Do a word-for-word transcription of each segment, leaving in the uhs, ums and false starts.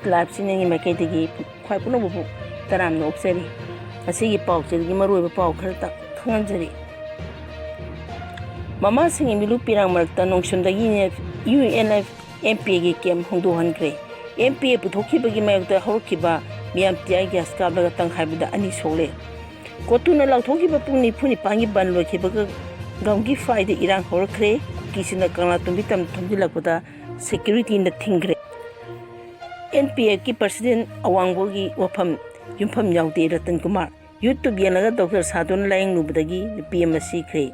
Live Channelꯒꯤ ꯃꯥꯏꯀꯩꯗꯒꯤ ꯈ꯭ꯋꯥꯏ ꯄꯨꯝꯅꯃꯛꯄꯨ ꯇꯔꯥꯝꯅ ꯑꯣꯛꯆꯔꯤ꯫ ꯉꯁꯤꯒꯤ ꯄꯥꯎꯆꯦꯗꯒꯤ ꯃꯔꯨꯑꯣꯏꯕ ꯄꯥꯎ ꯈꯔꯇ ꯈꯪꯍꯟꯖꯔꯤ꯫ ꯃꯃꯥꯁꯤꯡꯒꯤ ꯃꯤꯂꯨꯞ ꯄꯤꯔꯥꯡ ꯃꯔꯛꯇ ꯅꯣꯡꯁꯨꯝꯗꯒꯤ UNLF MPAꯒꯤ camp ꯍꯣꯡꯗꯣꯛꯍꯟꯈ꯭ꯔꯦ꯫ MPA ꯄꯨꯊꯣꯛꯈꯤꯕꯒꯤ ꯃꯥꯌꯣꯛꯇ ꯍꯧꯔꯛꯈꯤꯕ ꯃꯤꯌꯥꯝ tear gas ꯀꯥꯞꯂꯒ ꯇꯪꯈꯥꯏꯕꯗ ꯑꯅꯤ ꯁꯣꯛꯂꯦ꯫ ꯀꯣꯇꯨꯅ ꯂꯥꯎꯊꯣꯛꯈꯤꯕ ꯄꯨꯡ ꯅꯤꯐꯨ ꯅꯤꯄꯥꯟꯒꯤ ꯕꯟ ꯂꯣꯏꯈꯤꯕꯒ ꯒꯝꯒꯤ ꯐꯥꯏꯗ ꯏꯔꯥꯡ ꯍꯧꯔꯛꯈ꯭ꯔꯦ꯫ ꯀꯨꯀꯤꯁꯤꯡꯅ ꯀꯪꯂꯥꯇꯣꯡꯕꯤ ꯇꯝꯅ ꯊꯣꯝꯖꯤꯜꯂꯛꯄꯗ securityꯅ ꯊꯤꯡꯈ꯭ꯔꯦ꯫ NPFꯀꯤ president ꯑꯋꯥꯡꯕꯒꯤ ꯋꯥꯐꯝ ꯌꯨꯝꯐꯝ ꯌꯥꯎꯗꯦ꯫ ꯔꯇꯟ ꯀꯨꯃꯥꯔ YouTube ꯌꯦꯡꯂꯒ doctor ꯁꯥꯗꯨꯅ ꯂꯥꯌꯦꯡꯂꯨꯕꯗꯒꯤ ꯅꯨꯄꯤ ꯑꯃ ꯁꯤꯈ꯭ꯔꯦ꯫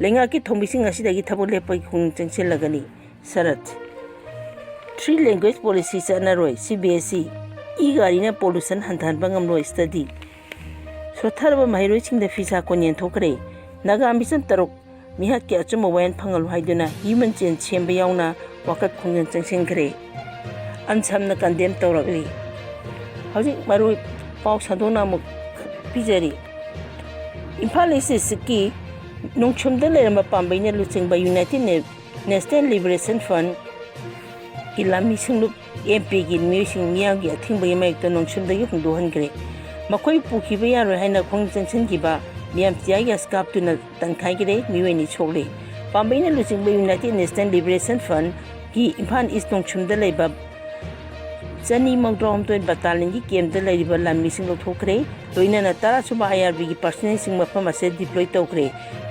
ꯂꯩꯉꯥꯛꯀꯤ ꯊꯧꯃꯤꯁꯤꯡ ꯑꯁꯤꯗꯒꯤ ꯊꯕꯛ ꯂꯦꯞꯄꯒꯤ ꯈꯣꯡꯖꯪ ꯆꯪꯁꯤꯜꯂꯒꯅꯤ꯫ ꯁꯔꯠ꯫ Three language policy ꯆꯠꯅꯔꯣꯏ꯫ CBSE꯫ E-ꯒꯥꯔꯤꯅ pollution ꯍꯟꯊꯍꯟꯕ ꯉꯝꯂꯣꯏ꯫ Study꯫ ꯁꯣꯠꯊꯔꯕ ꯃꯍꯩꯔꯣꯏꯁꯤꯡꯗ ꯐꯤꯁꯥ ꯀꯣꯟ ꯌꯦꯟꯊꯣꯛꯈ꯭ꯔꯦ꯫ ꯅꯥꯒꯥ ꯃꯤꯁꯟ ꯇꯔꯨꯛ ꯃꯤꯍꯥꯠꯀꯤ ꯑꯆꯨꯝꯕ ꯋꯥꯌꯦꯜ ꯐꯪꯍꯜꯂꯨ ꯍꯥꯏꯗꯨꯅ human chain ꯁꯦꯝꯕ ꯌꯥꯎꯅ ꯋꯥꯀꯠ ꯈꯣꯡꯖꯪ ꯆꯪꯁꯤꯟꯈ꯭ꯔꯦ꯫ ꯑꯟꯁꯝꯅ condemn ꯇꯧꯔꯛꯂꯤ꯫ ꯍꯧꯖꯤꯛ ꯃꯔꯨ ꯄꯥꯎ ꯁꯟꯗꯣꯛꯅ ꯑꯃꯨꯛ ꯄꯤꯖꯔꯤ꯫ ꯏꯝꯐꯥꯜ East Districtꯀꯤ ꯅꯣꯡꯁꯨꯝꯗ ꯂꯩꯔꯝꯕ ꯄꯥꯝꯕꯩꯅ ꯂꯨꯆꯤꯡꯕ United Na-, National Liberation Frontꯀꯤ ꯂꯥꯟꯃꯤ ꯁꯤꯡꯂꯨꯞ MPAꯒꯤ ꯃꯤꯑꯣꯏꯁꯤꯡ ꯃꯤꯌꯥꯝꯒꯤ ꯑꯊꯤꯡꯕꯒꯤ ꯃꯥꯌꯣꯛꯇ ꯅꯣꯡꯁꯨꯝꯗꯒꯤ ꯍꯣꯡꯗꯣꯛꯍꯟꯈ꯭ꯔꯦ꯫ ꯃꯈꯣꯏ ꯄꯨꯈꯤꯕ ꯌꯥꯔꯣꯏ ꯍꯥꯏꯅ ꯈꯣꯡ ꯆꯪꯁꯤꯟꯈꯤꯕ ꯃꯤꯌꯥꯝ tear gas ꯀꯥꯞꯇꯨꯅ ꯇꯪꯈꯥꯏꯈ꯭ꯔꯦ, ꯃꯤꯑꯣꯏ ꯑꯅꯤ ꯁꯣꯛꯂꯦ꯫ ꯄꯥꯝꯕꯩꯅ ꯂꯨꯆꯤꯡꯕ United National Liberation Frontꯀꯤ Imphal East ꯅꯣꯡꯁꯨꯝꯗ ꯂꯩꯕ ꯆꯅꯤ ꯃꯧꯗ꯭ꯔꯥꯍꯨꯝꯗꯣꯏ battalionꯒꯤ campꯇ ꯂꯩꯔꯤꯕ ꯂꯥꯟꯃꯤꯁꯤꯡ ꯂꯧꯊꯣꯛꯈ꯭ꯔꯦ꯫ ꯂꯣꯏꯅꯅ ꯇꯔꯥꯁꯨꯕ IRBꯒꯤ personnelꯁꯤꯡ ꯃꯐꯝ ꯑꯁꯤꯗ deploy ꯇꯧꯈ꯭ꯔꯦ꯫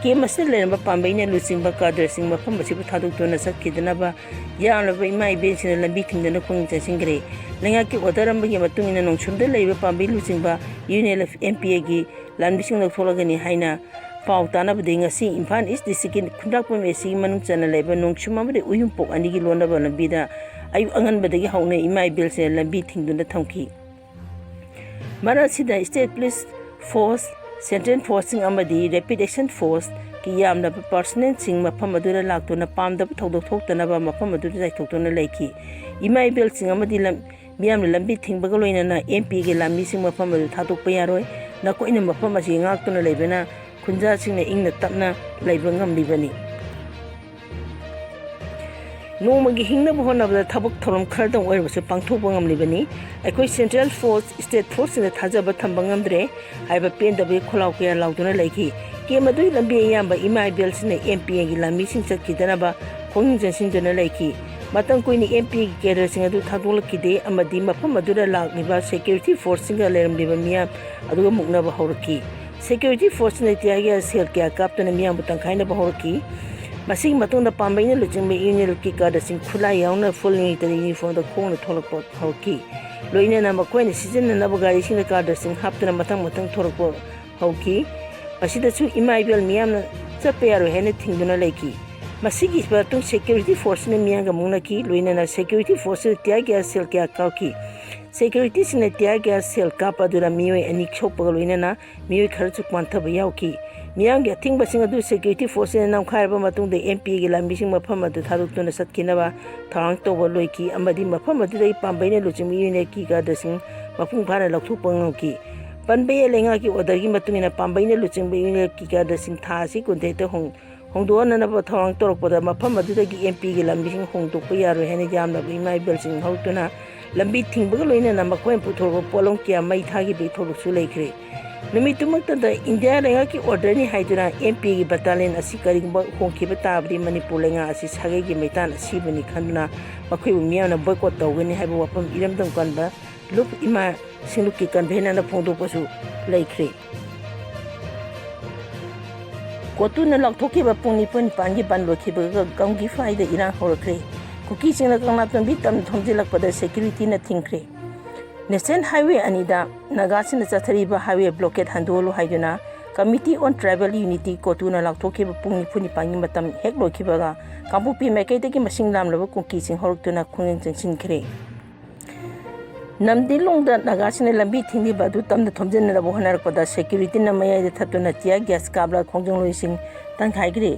Camp ꯑꯁꯤꯗ ꯂꯩꯔꯝꯕ ꯄꯥꯝꯕꯩꯅ ꯂꯨꯆꯤꯡꯕ cadreꯁꯤꯡ ꯃꯐꯝ ꯑꯁꯤꯕꯨ ꯊꯥꯗꯣꯛꯇꯨꯅ ꯆꯠꯈꯤꯗꯅꯕ ꯌꯥꯝꯂꯕ ꯏꯃꯥ ꯏꯕꯦꯟꯁꯤꯡꯅ ꯂꯝꯕꯤ ꯊꯤꯡꯗꯨꯅ ꯈꯣꯡꯖꯪ ꯆꯪꯁꯤꯟꯈ꯭ꯔꯦ꯫ ꯂꯩꯉꯥꯛꯀꯤ order ꯑꯃꯒꯤ ꯃꯇꯨꯡ ꯏꯟꯅ ꯅꯣꯡꯁꯨꯝꯗ ꯂꯩꯔꯤꯕ ꯄꯥꯝꯕꯩ ꯂꯨꯆꯤꯡꯕ UNLF MPAꯒꯤ ꯂꯥꯟꯃꯤꯁꯤꯡ ꯂꯧꯊꯣꯛꯂꯒꯅꯤ ꯍꯥꯏꯅ ꯄꯥꯎ ꯇꯥꯅꯕꯗꯒꯤ ꯉꯁꯤ ꯏꯝꯐꯥꯜ East Districtꯀꯤ ꯈꯨꯟꯗ꯭ꯔꯥꯛꯄꯝ ACꯒꯤ ꯃꯅꯨꯡ ꯆꯟꯅ ꯂꯩꯕ ꯅꯣꯡꯁꯨꯝ ꯑꯃꯗꯤ ꯎꯌꯨꯝꯄꯣꯛ ꯑꯅꯤꯒꯤ ꯂꯣꯟꯅꯕ ꯂꯝꯕꯤꯗ ꯑꯌꯨꯛ ꯑꯉꯟꯕꯗꯒꯤ ꯍꯧꯅ ꯏꯃꯥ ꯏꯕꯦꯜꯁꯤꯡꯅ ꯂꯝꯕꯤ ꯊꯤꯡꯗꯨꯅ ꯊꯝꯈꯤ꯫ ꯃꯔꯛ ꯑꯁꯤꯗ State Police Force, Central Forceꯁꯤꯡ ꯑꯃꯗꯤ Rapid Action Forceꯀꯤ ꯌꯥꯝꯂꯕ personnelꯁꯤꯡ ꯃꯐꯝ ꯑꯗꯨꯗ ꯂꯥꯛꯇꯨꯅ ꯄꯥꯝꯗꯕ ꯊꯧꯗꯣꯛ ꯊꯣꯛꯇꯅꯕ ꯃꯐꯝ ꯑꯗꯨꯗ ꯆꯥꯏꯊꯣꯛꯇꯨꯅ ꯂꯩꯈꯤ꯫ ꯏꯃꯥ ꯏꯕꯦꯜꯁꯤꯡ ꯑꯃꯗꯤ ꯂꯝ-, ꯃꯤꯌꯥꯝꯅ ꯂꯝꯕꯤ ꯊꯤꯡꯕꯒ ꯂꯣꯏꯅꯅ MPAꯒꯤ ꯂꯥꯟꯃꯤꯁꯤꯡ ꯃꯐꯝ ꯑꯗꯨ ꯊꯥꯗꯣꯛꯄ ꯌꯥꯔꯣꯏ, ꯅꯈꯣꯏꯅ ꯃꯐꯝ ꯑꯁꯤ ꯉꯥꯛꯇꯨꯅ ꯂꯩꯕꯅ ꯈꯨꯟꯖꯥꯁꯤꯡꯅ ꯏꯪꯅ ꯇꯞꯅ ꯂꯩꯕ ꯉꯝꯂꯤꯕꯅꯤ꯫ ꯅꯣꯡꯃꯒꯤ ꯍꯤꯡꯅꯕ ꯍꯣꯠꯅꯕꯗ ꯊꯕꯛ ꯊꯧꯔꯝ ꯈꯔꯗꯪ ꯑꯣꯏꯔꯕꯁꯨ ꯄꯥꯡꯊꯣꯛꯄ ꯉꯝꯂꯤꯕꯅꯤ꯫ ꯑꯩꯈꯣꯏ ꯁꯦꯟꯇ꯭ꯔꯦꯜ ꯐꯣꯔꯁ, ꯁ꯭ꯇꯦꯠ ꯐꯣꯔꯁꯁꯤꯡꯗ ꯊꯥꯖꯕ ꯊꯝꯕ ꯉꯝꯗ꯭ꯔꯦ ꯍꯥꯏꯕ ꯄꯦꯟꯗꯕꯒꯤ ꯈꯣꯜꯂꯥꯎ ꯀꯌꯥ ꯂꯥꯎꯗꯨꯅ ꯂꯩꯈꯤ꯫ ꯀꯦꯝ ꯑꯗꯨꯒꯤ ꯂꯝꯕꯤ ꯑꯌꯥꯝꯕ ꯏꯃꯥ ꯏꯕꯦꯜꯁꯤꯡꯅ ꯑꯦꯝ ꯄꯤ ꯑꯦꯒꯤ ꯂꯥꯟꯃꯤꯁꯤꯡ ꯆꯠꯈꯤꯗꯅꯕ ꯈꯣꯡꯖꯪ ꯆꯪꯁꯤꯟꯗꯨꯅ ꯂꯩꯈꯤ꯫ ꯃꯇꯝ ꯀꯨꯏꯅ ꯑꯦꯝ ꯄꯤ ꯑꯦꯒꯤ ꯀꯦꯗꯔꯁꯤꯡ ꯑꯗꯨ ꯊꯥꯗꯣꯛꯂꯛꯈꯤꯗꯦ ꯑꯃꯗꯤ ꯃꯐꯝ ꯑꯗꯨꯗ ꯂꯥꯛꯂꯤꯕ ꯁꯦꯀ꯭ꯌꯨꯔꯤꯇꯤ ꯐꯣꯔꯁꯁꯤꯡꯒ ꯂꯩꯔꯝꯂꯤꯕ ꯃꯤꯌꯥꯝ ꯑꯗꯨꯒ ꯃꯨꯛꯅꯕ ꯍꯧꯔꯛꯈꯤ꯫ ꯁꯦꯀ꯭ꯌꯨꯔꯤꯇꯤ ꯐꯣꯔꯁꯁꯤꯡꯅ ꯇꯤꯌꯥꯔ ꯒ꯭ꯌꯥꯁ ꯁꯦꯜ ꯀꯌꯥ ꯀꯥꯞꯇꯨꯅ ꯃꯤꯌꯥꯝꯕꯨ ꯇꯪꯈꯥꯏꯅꯕ ꯍꯧꯔꯛꯈꯤ꯫ ꯃꯁꯤꯒꯤ ꯃꯇꯨꯡꯗ ꯄꯥꯝꯕꯩꯅ ꯂꯨꯆꯤꯡꯕ ꯌꯨꯅꯤꯌꯟꯒꯤ ꯀꯥꯗꯔꯁꯤꯡ ꯈꯨꯠꯂꯥꯏ ꯌꯥꯎꯅ ꯐꯨꯜ ꯃꯤꯂꯤꯇꯔꯤ ꯌꯨꯅꯤꯐꯣꯔꯝꯗ ꯈꯣꯡꯅ ꯊꯣꯛꯂꯛꯄ ꯍꯧꯔꯛꯈꯤ꯫ ꯂꯣꯏꯅꯅ ꯃꯈꯣꯏꯅ ꯁꯤꯖꯤꯟꯅꯅꯕ ꯒꯥꯔꯤꯁꯤꯡꯗ ꯀꯥꯗꯔꯁꯤꯡ ꯍꯥꯞꯇꯨꯅ ꯃꯊꯪ ꯃꯊꯪ ꯊꯣꯔꯛꯄ ꯍꯧꯈꯤ꯫ ꯃꯁꯤꯗꯁꯨ ꯏꯃꯥ ꯏꯕꯦꯜ ꯃꯤꯌꯥꯝꯅ ꯆꯠꯄ ꯌꯥꯔꯣꯏ ꯍꯥꯏꯅ ꯊꯤꯡꯗꯨꯅ ꯂꯩꯈꯤ꯫ ꯃꯁꯤꯒꯤ ꯃꯇꯨꯡ ꯁꯦꯀ꯭ꯌꯨꯔꯤꯇꯤ ꯐꯣꯔꯁꯁꯤꯡꯅ ꯃꯤꯌꯥꯝꯒ ꯃꯨꯛꯅꯈꯤ꯫ ꯂꯣꯏꯅꯅ ꯁꯦꯀ꯭ꯌꯨꯔꯤꯇꯤ ꯐꯣꯔꯁꯁꯤꯗ ꯇꯤꯌꯥꯔ ꯒ꯭ꯌꯥꯁ ꯁꯦꯜ ꯀꯌꯥ ꯀꯥꯞꯈꯤ꯫ ꯁꯦꯀ꯭ꯌꯨꯔꯤꯇꯤꯁꯤꯡꯅ ꯇꯤꯌꯥꯔ ꯒ꯭ꯌꯥꯁ ꯁꯦꯜ ꯀꯥꯞꯄ ꯑꯗꯨꯗ ꯃꯤꯑꯣꯏ ꯑꯅꯤ ꯁꯣꯛꯄꯒ ꯂꯣꯏꯅꯅ ꯃꯤꯑꯣꯏ ꯈꯔꯁꯨ ꯄꯥꯟꯊꯕ ꯌꯥꯎꯈꯤ꯫ ꯃꯤꯌꯥꯝꯒꯤ ꯑꯊꯤꯡꯕꯁꯤꯡ ꯑꯗꯨ ꯁꯦꯀ꯭ꯌꯨꯔꯤꯇꯤ ꯐꯣꯔꯁꯁꯤꯡꯅ ꯅꯝꯈꯥꯏꯔꯕ ꯃꯇꯨꯡꯗ ꯑꯦꯝ ꯄꯤ ꯑꯦꯒꯤ ꯂꯥꯟꯃꯤꯁꯤꯡ ꯃꯐꯝ ꯑꯗꯨ ꯊꯥꯗꯣꯛꯇꯨꯅ ꯆꯠꯈꯤꯅꯕ ꯊꯧꯔꯥꯡ ꯇꯧꯕ ꯂꯣꯏꯈꯤ ꯑꯃꯗꯤ ꯃꯐꯝ ꯑꯗꯨꯗꯒꯤ ꯄꯥꯝꯕꯩꯅ ꯂꯨꯆꯤꯡꯕ ꯌꯨꯅꯤꯌꯟꯒꯤ ꯀꯥꯗꯔꯁꯤꯡ ꯃꯄꯨꯡ ꯐꯥꯅ ꯂꯧꯊꯣꯛꯄ ꯉꯝꯈꯤ꯫ ꯄꯥꯝꯕꯩ ꯂꯩꯉꯥꯛꯀꯤ ꯑꯣꯔꯗꯔꯒꯤ ꯃꯇꯨꯡ ꯏꯟꯅ ꯄꯥꯝꯕꯩꯅ ꯂꯨꯆꯤꯡꯕ ꯌꯨꯅꯤꯌꯟꯒꯤ ꯀꯥꯗꯔꯁꯤꯡ ꯊꯥ ꯑꯁꯤ ꯀꯨꯟꯇꯔꯦꯠꯇ ꯍꯣꯡ-, ꯍꯣꯡꯗꯣꯛꯍꯟꯅꯅꯕ ꯊꯧꯔꯥꯡ ꯇꯧꯔꯛꯄꯗ ꯃꯐꯝ ꯑꯗꯨꯗꯒꯤ ꯑꯦꯝ ꯄꯤꯒꯤ ꯂꯥꯟꯃꯤꯁꯤꯡ ꯍꯣꯡꯗꯣꯛꯄ ꯌꯥꯔꯣꯏ ꯍꯥꯏꯅ ꯌꯥꯝꯂꯕ ꯏꯃꯥ ꯏꯕꯦꯜꯁꯤꯡ ꯍꯧꯔꯛꯇꯨꯅ ꯂꯝꯕꯤ ꯊꯤꯡꯕꯒ ꯂꯣꯏꯅꯅ ꯃꯈꯣꯏꯅ ꯄꯨꯊꯣꯔꯛꯄ ꯄꯣꯠꯂꯝ ꯀꯌꯥ ꯃꯩ ꯊꯥꯈꯤꯕꯒꯤ ꯊꯧꯗꯣꯛꯁꯨ ꯂꯩꯈ꯭ꯔꯦ꯫ ꯅꯨꯃꯤꯠꯇꯨꯃꯛꯇꯗ ꯏꯟꯗꯤꯌꯥ ꯂꯩꯉꯥꯛꯀꯤ ꯑꯣꯔꯗꯔꯅꯤ ꯍꯥꯏꯗꯨꯅ ꯑꯦꯝ ꯄꯤꯒꯤ ꯕꯇꯥꯂꯤꯌꯟ ꯑꯁꯤ ꯀꯔꯤꯒꯨꯝꯕ ꯍꯣꯡꯈꯤꯕ ꯇꯥꯔꯕꯗꯤ ꯃꯅꯤꯄꯨꯔ ꯂꯩꯉꯥꯛ ꯑꯁꯤ ꯁꯥꯒꯩꯒꯤ ꯃꯩꯇꯥꯟ ꯑꯁꯤꯕꯅꯤ ꯈꯟꯗꯨꯅ ꯃꯈꯣꯏꯕꯨ ꯃꯤꯌꯥꯝꯅ ꯕꯣꯏꯀꯣꯠ ꯇꯧꯒꯅꯤ ꯍꯥꯏꯕ ꯋꯥꯐꯝ ꯏꯔꯝꯗꯝ ꯀꯟꯕ ꯂꯨꯞ ꯏꯃꯥ ꯁꯤꯡꯂꯨꯞꯀꯤ ꯀꯟꯚꯦꯅꯔꯅ ꯐꯣꯡꯗꯣꯛꯄꯁꯨ ꯂꯩꯈ꯭ꯔꯦ꯫ ꯀꯣꯇꯨꯅ ꯂꯥꯎꯊꯣꯛꯈꯤꯕ ꯄꯨꯡ ꯅꯤꯐꯨ ꯅꯤꯄꯥꯟꯒꯤ ꯕꯟ ꯂꯣꯏꯈꯤꯕꯒ ꯒꯝꯒꯤꯐꯥꯏꯗ ꯏꯔꯥꯡ ꯍꯧꯔꯛꯈ꯭ꯔꯦ꯫ ꯀꯨꯀꯤꯁꯤꯡꯅ ꯀꯪꯂꯥꯇꯣꯟꯕꯤ ꯇꯝꯅ ꯊꯣꯝꯖꯤꯜꯂꯛꯄꯗ ꯁꯦꯀ꯭ꯌꯨꯔꯤꯇꯤꯅ ꯊꯤꯡꯈ꯭ꯔꯦ꯫ ꯅꯦꯁꯅꯦꯜ ꯍꯥꯏꯋꯦ ꯑꯅꯤꯗ ꯅꯥꯒꯥꯁꯤꯡꯅ ꯆꯠꯊꯔꯤꯕ ꯍꯥꯏꯋꯦ ꯕ꯭ꯂꯣꯀꯦꯠ ꯍꯟꯗꯣꯛꯍꯜꯂꯨ ꯍꯥꯏꯗꯨꯅ ꯀꯃꯤꯇꯤ ꯑꯣꯟ ꯇ꯭ꯔꯥꯏꯕꯦꯜ ꯌꯨꯅꯤꯇꯤ ꯀꯣꯇꯨꯅ ꯂꯥꯎꯊꯣꯛꯈꯤꯕ ꯄꯨꯡ ꯅꯤꯐꯨ ꯅꯤꯄꯥꯟꯒꯤ ꯃꯇꯝ ꯍꯦꯛ ꯂꯣꯏꯈꯤꯕꯒ ꯀꯥꯡꯄꯣꯛꯄꯤ ꯃꯥꯏꯀꯩꯗꯒꯤ ꯃꯁꯤꯡ ꯌꯥꯝꯂꯕ ꯀꯨꯀꯤꯁꯤꯡ ꯍꯧꯔꯛꯇꯨꯅ ꯈꯣꯡꯖꯪ ꯆꯪꯁꯤꯟꯈ꯭ꯔꯦ꯫ ꯅꯝꯗꯤꯂꯣꯡꯗ ꯅꯥꯒꯥꯁꯤꯡꯅ ꯂꯝꯕꯤ ꯊꯤꯡꯂꯤꯕ ꯑꯗꯨ ꯇꯝꯅ ꯊꯣꯝꯖꯤꯟꯅꯅꯕ ꯍꯣꯠꯅꯔꯛꯄꯗ ꯁꯦꯀ꯭ꯌꯨꯔꯤꯇꯤꯅ ꯃꯌꯥꯏꯗ ꯊꯠꯇꯨꯅ ꯇꯤꯌꯥꯔ ꯒ꯭ꯌꯥꯁ ꯀꯥꯞꯂꯒ ꯈꯣꯡꯖꯪꯂꯣꯏꯁꯤꯡ ꯇꯥꯟꯈꯥꯏꯈ꯭ꯔꯦ꯫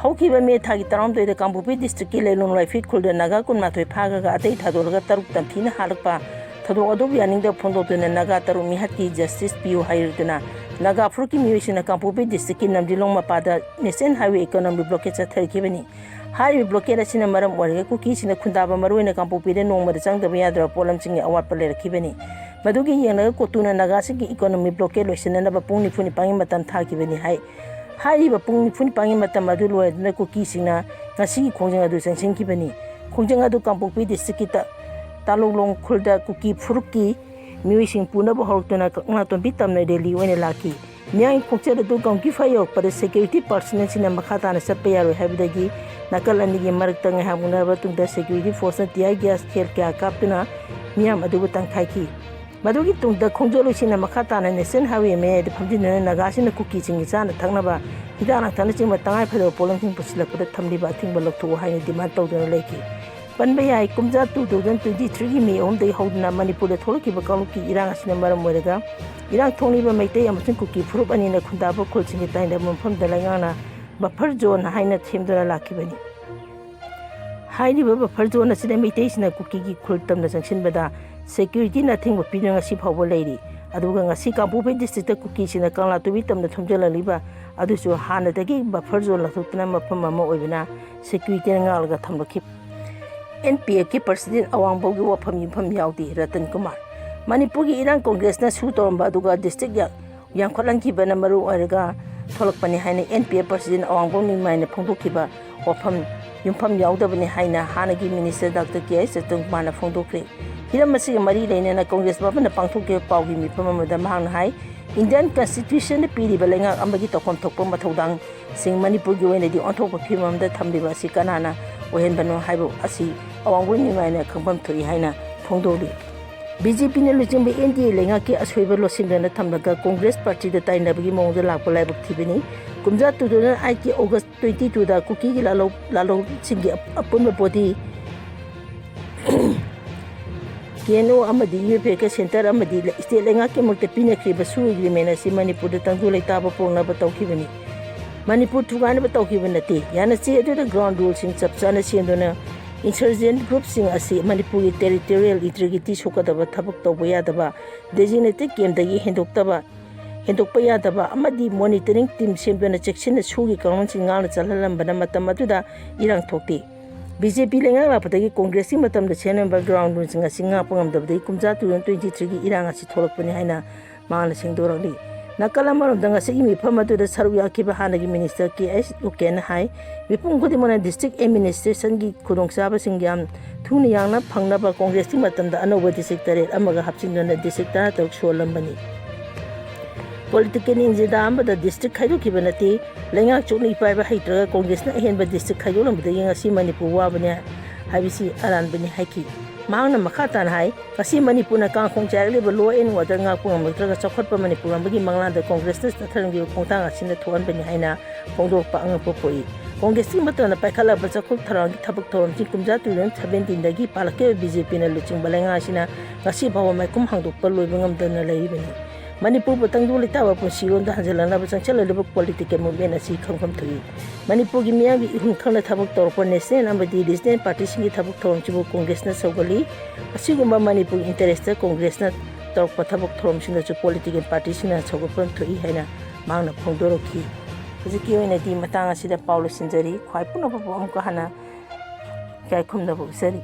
ꯍꯧꯈꯤꯕ ꯃꯦ ꯊꯥꯒꯤ ꯇꯔꯥꯍꯨꯝꯗꯣꯏꯗ ꯀꯥꯡꯄꯣꯛꯄꯤ ꯗꯤꯁꯇ꯭ꯔꯤꯛꯀꯤ ꯂꯩꯂꯣꯡ ꯂꯥꯏꯐꯤ ꯈꯨꯜꯗ ꯅꯥꯒꯥ ꯀꯨꯟꯃꯥꯊꯣꯏ ꯐꯥꯈ꯭ꯔꯒ ꯑꯇꯩ ꯊꯥꯗꯣꯛꯂꯒ ꯇꯔꯨꯛ ꯇꯝꯊꯤꯅ ꯍꯥꯠꯂꯛꯄ ꯊꯧꯗꯣꯛ ꯑꯗꯨꯕꯨ ꯌꯥꯅꯤꯡꯗꯕ ꯐꯣꯡꯗꯣꯛꯇꯨꯅ ꯅꯥꯒꯥ ꯇꯔꯨꯛ ꯃꯤꯍꯥꯠꯀꯤ ꯖꯁꯇꯤꯁ ꯄꯤꯌꯨ ꯍꯥꯏꯔꯗꯨꯅ ꯅꯥꯒꯥ ꯐꯨꯔꯨꯞꯀꯤ ꯃꯤꯑꯣꯏꯁꯤꯡꯅ ꯀꯥꯡꯄꯣꯛꯄꯤ ꯗꯤꯁꯇ꯭ꯔꯤꯛꯀꯤ ꯅꯝꯗꯤꯂꯣꯡ ꯃꯄꯥꯗ ꯅꯦꯁꯅꯦꯜ ꯍꯥꯏꯋꯦ ꯏꯀꯣꯅꯣꯃꯤ ꯕ꯭ꯂꯣꯀꯦꯠ ꯆꯠꯊꯔꯛꯈꯤꯕꯅꯤ꯫ ꯍꯥꯏꯔꯤꯕ blockade ꯑꯁꯤꯅ ꯃꯔꯝ ꯑꯣꯏꯔꯒ ꯀꯨꯀꯤꯁꯤꯡꯅ ꯈꯨꯟꯗꯥꯕ, ꯃꯔꯨꯑꯣꯏꯅ ꯀꯥꯡꯄꯣꯛꯄꯤꯗ ꯅꯣꯡꯃꯗ ꯆꯪꯗꯕ ꯌꯥꯗ꯭ꯔꯕ ꯄꯣꯠꯂꯝꯁꯤꯡꯒꯤ ꯑꯋꯥꯠꯄ ꯂꯩꯔꯛꯈꯤꯕꯅꯤ꯫ ꯃꯗꯨꯒꯤ ꯌꯦꯡꯂꯒ ꯀꯣꯇꯨꯅ ꯅꯥꯒꯥꯁꯤꯡꯒꯤ economic blockade ꯂꯣꯏꯁꯤꯟꯅꯅꯕ ꯄꯨꯡ ꯅꯤꯐꯨ ꯅꯤꯄꯥꯟꯒꯤ ꯃꯇꯝ ꯊꯥꯈꯤꯕꯅꯤ ꯍꯥꯏ꯫ ꯍꯥꯏꯔꯤꯕ ꯄꯨꯡ ꯅꯤꯐꯨ ꯅꯤꯄꯥꯟꯒꯤ ꯃꯇꯝ ꯑꯗꯨ ꯂꯣꯏꯔꯗꯨꯅ ꯀꯨꯀꯤꯁꯤꯡꯅ ꯉꯁꯤꯒꯤ ꯈꯣꯡꯖꯪ ꯑꯗꯨ ꯆꯪꯁꯤꯟꯈꯤꯕꯅꯤ꯫ ꯈꯣꯡꯖꯪ ꯑꯗꯨ ꯀꯥꯡꯄꯣꯛꯄꯤ districtꯀꯤ ꯇ-, ꯇꯥꯂꯣꯡꯂꯣꯡ ꯈꯨꯜꯗ ꯀꯨꯀꯤ ꯐꯨꯔꯨꯞꯀꯤ ꯃꯤꯑꯣꯏꯁꯤꯡ ꯄꯨꯅꯕ ꯍꯧꯔꯛꯇꯨꯅ ꯀꯪꯂꯥꯇꯣꯝꯕꯤ ꯇꯝꯅ rally ꯑꯣꯏꯅ ꯂꯥꯛꯈꯤ꯫ ꯃꯤꯌꯥꯝꯒꯤ ꯈꯣꯡꯆꯠ ꯑꯗꯨ ꯒꯝꯀꯤꯐꯥ ꯌꯧꯔꯛꯄꯗ security personnelꯁꯤꯡꯅ ꯃꯈꯥ ꯇꯥꯅ ꯆꯠꯄ ꯌꯥꯔꯣꯏ ꯍꯥꯏꯕꯗꯒꯤ ꯅꯥꯀꯜ ꯑꯅꯤꯒꯤ ꯃꯔꯛꯇ ꯉꯥꯏꯍꯥꯛ ꯃꯨꯟꯅꯔꯕ ꯇꯨꯡꯗ security forceꯅ tear gas shell ꯀꯌꯥ ꯀꯥꯞꯇꯨꯅ ꯃꯤꯌꯥꯝ ꯑꯗꯨꯕꯨ ꯇꯪꯈꯥꯏꯈꯤ꯫ ꯃꯗꯨꯒꯤ ꯇꯨꯡꯗ ꯈꯣꯡꯖꯣꯠꯂꯣꯏꯁꯤꯡꯅ ꯃꯈꯥ ꯇꯥꯅ National Highway ꯃꯌꯥꯏꯗ ꯐꯝꯖꯤꯟꯗꯨꯅ ꯅꯥꯒꯥꯁꯤꯡꯅ ꯀꯨꯀꯤꯁꯤꯡꯒꯤ ꯆꯥꯅ ꯊꯛꯅꯕ ꯍꯤꯗꯥꯛ ꯂꯥꯡꯊꯛꯅꯆꯤꯡꯕ ꯇꯉꯥꯏꯐꯗꯕ ꯄꯣꯠꯂꯝꯁꯤꯡ ꯄꯨꯁꯤꯜꯂꯛꯄꯗ ꯊꯝꯂꯤꯕ ꯑꯊꯤꯡꯕ ꯂꯧꯊꯣꯛꯎ ꯍꯥꯏꯅ demand ꯇꯧꯗꯨꯅ ꯂꯩꯈꯤ꯫ ꯄꯟꯕ ꯌꯥꯏ, ꯀꯨꯝꯖꯥ two thousand twenty threeꯒꯤ May ꯑꯍꯨꯝꯗꯒꯤ ꯍꯧꯗꯨꯅ ꯃꯅꯤꯄꯨꯔꯗ ꯊꯣꯛꯂꯛꯈꯤꯕ ꯀꯥꯡꯂꯨꯞꯀꯤ ꯏꯔꯥꯡ ꯑꯁꯤꯅ ꯃꯔꯝ ꯑꯣꯏꯔꯒ ꯏꯔꯥꯡ ꯊꯣꯛꯂꯤꯕ ꯃꯩꯇꯩ ꯑꯃꯁꯨꯡ ꯀꯨꯀꯤ ꯐꯨꯔꯨꯞ ꯑꯅꯤꯅ ꯈꯨꯟꯗꯥꯕ ꯈꯨꯜꯁꯤꯡꯒꯤ ꯇꯥꯏꯅꯕ ꯃꯐꯝꯗ ꯂꯩꯉꯥꯛꯅ buffer zone ꯍꯥꯏꯅ ꯁꯦꯝꯗꯨꯅ ꯂꯥꯛꯈꯤꯕꯅꯤ꯫ ꯍꯥꯏꯔꯤꯕ buffer zone ꯑꯁꯤꯗ ꯃꯩꯇꯩꯁꯤꯡꯅ ꯀꯨꯀꯤꯒꯤ ꯈꯨꯜ ꯇꯝꯅ ꯆꯪꯁꯤꯟꯕꯗ securityꯅ ꯑꯊꯤꯡꯕ ꯄꯤꯗꯨꯅ ꯉꯁꯤ ꯐꯥꯎꯕ ꯂꯩꯔꯤ꯫ ꯑꯗꯨꯒ ꯉꯁꯤ ꯀꯥꯡꯄꯣꯛꯄꯤ districtꯇ ꯀꯨꯀꯤꯁꯤꯡꯅ ꯀꯪꯂꯥꯇꯣꯕꯤ ꯇꯝꯅ ꯊꯣꯝꯖꯤꯜꯂꯛꯂꯤꯕ ꯑꯗꯨꯁꯨ ꯍꯥꯟꯅꯗꯒꯤ buffer zone ꯂꯥꯟꯊꯣꯛꯇꯨꯅ ꯃꯐꯝ ꯑꯃ ꯑꯣꯏꯕꯅ securityꯅ ꯉꯥꯛꯂꯒ ꯊꯝꯂꯛꯈꯤ꯫ NPFꯀꯤ president ꯑꯋꯥꯡꯕꯝꯒꯤ ꯋꯥꯐꯝ ꯌꯨꯝꯐꯝ ꯌꯥꯎꯗꯦ, ꯔꯇꯟ ꯀꯨꯃꯥꯔ꯫ ꯃꯅꯤꯄꯨꯔꯒꯤ ꯏꯔꯥꯡ ꯀꯣꯡꯒ꯭ꯔꯦꯁꯅ ꯁꯨ ꯇꯧꯔꯝꯕ ꯑꯗꯨꯒ district ꯌꯥ-, ꯌꯥꯝꯈꯠꯍꯟꯈꯤꯕꯅ ꯃꯔꯨ ꯑꯣꯏꯔꯒ ꯊꯣꯛꯂꯛꯄꯅꯤ ꯍꯥꯏꯅ NPF president ꯑꯋꯥꯡꯕꯝ ꯅꯤꯡꯃꯥꯏꯅ ꯐꯣꯡꯗꯣꯛꯈꯤꯕ ꯋꯥꯐꯝ ꯌꯨꯝꯐꯝ ꯌꯥꯎꯗꯕꯅꯤ ꯍꯥꯏꯅ ꯍꯥꯟꯅꯒꯤ minister Doctor ꯀꯦ ꯑꯩꯆ ꯔꯇꯟ ꯀꯨꯃꯥꯔꯅ ꯐꯣꯡꯗꯣꯛꯈ꯭ꯔꯦ꯫ ꯍꯤꯔꯝ ꯑꯁꯤꯒ ꯃꯔꯤ ꯂꯩꯅꯅ ꯀꯣꯡꯒ꯭ꯔꯦꯁ ꯚꯕꯟꯗ ꯄꯥꯡꯊꯣꯛꯈꯤꯕ ꯄꯥꯎꯒꯤ ꯃꯤꯐꯝ ꯑꯃꯗ ꯃꯍꯥꯛꯅ ꯍꯥꯏ, Indian constitutionꯅ ꯄꯤꯔꯤꯕ ꯂꯩꯉꯥꯛ ꯑꯃꯒꯤ ꯇꯧꯐꯝ ꯊꯣꯛꯄ ꯃꯊꯧꯗꯥꯡꯁꯤꯡ ꯃꯅꯤꯄꯨꯔꯒꯤ ꯑꯣꯏꯅꯗꯤ ꯑꯣꯟꯊꯣꯛꯄ ꯐꯤꯕꯝ ꯑꯃꯗ ꯊꯝꯂꯤꯕ ꯑꯁꯤ ꯀꯅꯥꯅ ꯑꯣꯏꯍꯟꯕꯅꯣ ꯍꯥꯏꯕ ꯑꯁꯤ ꯑꯋꯥꯡꯕꯝ ꯅꯤꯡꯃꯥꯏꯅ ꯈꯪꯐꯝ ꯊꯣꯛꯏ ꯍꯥꯏꯅ ꯐꯣꯡꯗꯣꯛꯂꯤ꯫ BJPꯅ ꯂꯨꯆꯤꯡꯕ NDA ꯂꯩꯉꯥꯛꯀꯤ ꯑꯁꯣꯏꯕ ꯂꯣꯠꯁꯤꯟꯗꯅ ꯊꯝꯂꯒ ꯀꯣꯡꯒ꯭ꯔꯦꯁ partyꯗ ꯇꯥꯏꯅꯕꯒꯤ ꯃꯑꯣꯡꯗ ꯂꯥꯛꯄ ꯂꯥꯏꯕꯛ ꯊꯤꯕꯅꯤ꯫ ꯀꯨꯝꯖꯥ two thousand eightꯀꯤ August twenty twoꯗ ꯀꯨꯀꯤꯒꯤ ꯂꯥꯜꯍꯧ-, ꯂꯥꯜꯍꯧꯁꯤꯡꯒꯤ ꯑꯞ-, ꯑꯄꯨꯟꯕ body, KNO ꯑꯃꯗꯤ UFAꯒ centre ꯑꯃꯗꯤ ꯂꯩ-, state ꯂꯩꯉꯥꯛꯀꯤꯗꯃꯛꯇ ꯄꯤꯅꯈ꯭ꯔꯤꯕ ꯁꯨ agreement ꯑꯁꯤ ꯃꯅꯤꯄꯨꯔꯗ ꯇꯪꯗꯨ ꯂꯩꯇꯥꯕ ꯄꯨꯔꯛꯅꯕ ꯇꯧꯈꯤꯕꯅꯤ꯫ ꯃꯅꯤꯄꯨꯔ ꯊꯨꯒꯥꯏꯅꯕ ꯇꯧꯈꯤꯕ ꯅꯠꯇꯦ꯫ ꯌꯥꯅꯆꯦ ꯑꯗꯨꯗ ground ruleꯁꯤꯡ ꯆꯞ ꯆꯥꯅ ꯁꯦꯝꯗꯨꯅ insurgent groupꯁꯤꯡ ꯑꯁꯤ ꯃꯅꯤꯄꯨꯔꯒꯤ territorial integrity ꯁꯣꯛꯀꯗꯕ ꯊꯕꯛ ꯇꯧꯕ ꯌꯥꯗꯕ designated campꯇꯒꯤ ꯍꯦꯟꯗꯣꯛꯇꯕ ꯍꯦꯟꯗꯣꯛꯄ ꯌꯥꯗꯕ ꯑꯃꯗꯤ ꯃꯣꯅꯤꯇꯔꯤꯡ ꯇꯤꯝ ꯁꯦꯝꯗꯨꯅ ꯆꯦꯛꯁꯤꯟꯅ ꯁꯨꯒꯤ ꯀꯥꯡꯂꯣꯟꯁꯤꯡ ꯉꯥꯛꯅ ꯆꯠꯍꯜꯂꯝꯕꯅ ꯃꯇꯝ ꯑꯗꯨꯗ ꯏꯔꯥꯡ ꯊꯣꯛꯇꯦ꯫ ꯕꯤ ꯖꯦ ꯄꯤ ꯂꯩꯉꯥꯛ ꯂꯥꯛꯄꯗꯒꯤ ꯀꯣꯡꯒ꯭ꯔꯦꯁꯀꯤ ꯃꯇꯝꯗ ꯁꯦꯝꯂꯝꯕ ꯒ꯭ꯔꯥꯎꯟ ꯔꯨꯜꯁꯤꯡ ꯑꯁꯤ ꯉꯥꯛꯄ ꯉꯝꯗꯕꯗꯒꯤ ꯀꯨꯝꯖꯥ ꯇꯨ ꯊꯥꯎꯖꯟ ꯇ꯭ꯋꯦꯟꯇꯤ ꯊ꯭ꯔꯤꯒꯤ ꯏꯔꯥꯡ ꯑꯁꯤ ꯊꯣꯛꯂꯛꯄꯅꯤ ꯍꯥꯏꯅ ꯃꯍꯥꯛꯅ ꯁꯦꯡꯗꯣꯔꯛꯂꯤ꯫ ꯅꯥꯀꯜ ꯑꯃꯔꯣꯝꯗ ꯉꯁꯤꯒꯤ ꯃꯤꯐꯝ ꯑꯗꯨꯗ ꯁꯔꯨꯛ ꯌꯥꯈꯤꯕ ꯍꯥꯟꯅꯒꯤ ꯃꯤꯅꯤꯁꯇꯔ ꯀꯦ ꯑꯩꯆ ꯎꯀꯦꯟꯅ ꯍꯥꯏ, ꯃꯤꯄꯨꯝ ꯈꯨꯗꯤꯡꯃꯛꯅ ꯗꯤꯁꯇ꯭ꯔꯤꯛ ꯑꯦꯗꯃꯤꯅꯤꯁꯇ꯭ꯔꯦꯁꯟꯒꯤ ꯈꯨꯗꯣꯡꯆꯥꯕꯁꯤꯡ ꯌꯥꯝ ꯊꯨꯅ ꯌꯥꯡꯅ ꯐꯪꯅꯕ ꯀꯣꯡꯒ꯭ꯔꯦꯁꯀꯤ ꯃꯇꯝꯗ ꯑꯅꯧꯕ ꯗꯤꯁꯇ꯭ꯔꯤꯛ ꯇꯔꯦꯠ ꯑꯃꯒ ꯍꯥꯞꯆꯤꯟꯗꯨꯅ ꯗꯤꯁꯇ꯭ꯔꯤꯛ ꯇꯔꯥꯇꯔꯨꯛ ꯁꯨꯍꯜꯂꯝꯕꯅꯤ꯫ ꯄꯣꯂꯤꯇꯤꯀꯦꯜ ꯏꯟꯖꯤꯟꯗ ꯑꯃꯗ ꯗꯤꯁꯇ꯭ꯔꯤꯛ ꯈꯥꯏꯗꯣꯛꯈꯤꯕ ꯅꯠꯇꯦ꯫ ꯂꯩꯉꯥꯛ ꯆꯨꯛꯅ ꯄꯥꯏꯕ ꯍꯩꯇ꯭ꯔꯒ ꯀꯣꯡꯒ꯭ꯔꯦꯁꯅ ꯑꯍꯦꯟꯕ ꯗꯤꯁꯇ꯭ꯔꯤꯛ ꯈꯥꯏꯗꯣꯛꯂꯝꯕꯗꯒꯤ ꯉꯁꯤ ꯃꯅꯤꯄꯨꯔ ꯋꯥꯕꯅꯤ ꯍꯥꯏꯕꯁꯤ ꯑꯔꯥꯟꯕꯅꯤ ꯍꯥꯏꯈꯤ꯫ ꯃꯍꯥꯛꯅ ꯃꯈꯥ ꯇꯥꯅ ꯍꯥꯏ, ꯉꯁꯤ ꯃꯅꯤꯄꯨꯔꯅ ꯀꯥꯡꯈꯣꯡ ꯆꯥꯏꯔꯛꯂꯤꯕ law and order ꯉꯥꯛꯄ ꯉꯝꯂꯛꯇ꯭ꯔꯒ ꯆꯥꯎꯈꯠꯄ ꯃꯅꯤꯄꯨꯔ ꯑꯃꯒꯤ ꯃꯪꯂꯥꯟꯗ ꯀꯣꯡꯒ꯭ꯔꯦꯁꯅ ꯆꯠꯊꯔꯝꯈꯤꯕ ꯈꯣꯡꯊꯥꯡ ꯑꯁꯤꯅ ꯊꯣꯛꯍꯟꯕꯅꯤ ꯍꯥꯏꯅ ꯐꯣꯡꯗꯣꯔꯛꯄ ꯑꯉꯛꯄ ꯄꯣꯛꯏ꯫ ꯀꯣꯡꯒ꯭ꯔꯦꯁꯀꯤ ꯃꯇꯝꯗ ꯄꯥꯏꯈꯠꯂꯕ ꯆꯥꯎꯈꯠ ꯊꯧꯔꯥꯡꯒꯤ ꯊꯕꯛ ꯊꯧꯔꯝꯁꯤꯡ ꯀꯨꯝꯖꯥ ꯇꯨ ꯊꯥꯎꯖꯟ ꯁꯚꯦꯟꯇꯤꯟꯗꯒꯤ ꯄꯥꯜꯂꯛꯈꯤꯕ ꯕꯤ ꯖꯦ ꯄꯤꯅ ꯂꯨꯆꯤꯡꯕ ꯂꯩꯉꯥꯛ ꯑꯁꯤꯅ ꯉꯁꯤ ꯐꯥꯎꯕ ꯃꯥꯏꯈꯨꯝ ꯍꯥꯡꯗꯣꯛꯄ ꯂꯣꯏꯕ ꯉꯝꯗꯅ ꯂꯩꯔꯤꯕꯅꯤ꯫ ꯃꯅꯤꯄꯨꯔꯕꯨ ꯇꯪꯗꯨ ꯂꯩꯇꯥꯕ ꯄꯨꯟꯁꯤꯔꯣꯝꯗ ꯍꯟꯖꯤꯜꯂꯛꯅꯕ ꯆꯪꯁꯤꯜꯂꯛꯂꯤꯕ ꯄꯣꯂꯤꯇꯤꯀꯦꯜ ꯃꯨꯚꯃꯦꯟ ꯑꯁꯤ ꯈꯪꯐꯝ ꯊꯣꯛꯏ꯫ ꯃꯅꯤꯄꯨꯔꯒꯤ ꯃꯤꯌꯥꯝꯒꯤ ꯏꯍꯨꯜ ꯈꯪꯅ ꯊꯕꯛ ꯇꯧꯔꯛꯄ ꯅꯦꯁꯅꯦꯜ ꯑꯃꯗꯤ ꯔꯤꯖꯅꯦꯜ ꯄꯥꯔꯇꯤꯁꯤꯡꯒꯤ ꯊꯕꯛ ꯊꯧꯔꯝꯁꯤꯕꯨ ꯀꯣꯡꯒ꯭ꯔꯦꯁꯅ ꯁꯧꯒꯠꯂꯤ꯫ ꯑꯁꯤꯒꯨꯝꯕ ꯃꯅꯤꯄꯨꯔꯒꯤ ꯏꯟꯇꯔꯦꯁꯇ ꯀꯣꯡꯒ꯭ꯔꯦꯁꯅ ꯇꯧꯔꯛꯄ ꯊꯕꯛ ꯊꯧꯔꯝꯁꯤꯡꯗꯁꯨ ꯄꯣꯂꯤꯇꯤꯀꯦꯜ ꯄꯥꯔꯇꯤꯁꯤꯡꯅ ꯁꯧꯒꯠꯐꯝ ꯊꯣꯛꯏ ꯍꯥꯏꯅ ꯃꯍꯥꯛꯅ ꯐꯣꯡꯗꯣꯔꯛꯈꯤ꯫ ꯍꯧꯖꯤꯛꯀꯤ ꯑꯣꯏꯅꯗꯤ ꯃꯇꯥꯡ ꯑꯁꯤꯗ ꯄꯥꯎ ꯂꯣꯏꯁꯤꯟꯖꯔꯤ꯫ ꯈ꯭ꯋꯥꯏ ꯄꯨꯝꯅꯃꯛꯄꯨ ꯑꯃꯨꯛꯀ ꯍꯟꯅ ꯏꯀꯥꯏ ꯈꯨꯝꯅꯕ ꯎꯠꯆꯔꯤ꯫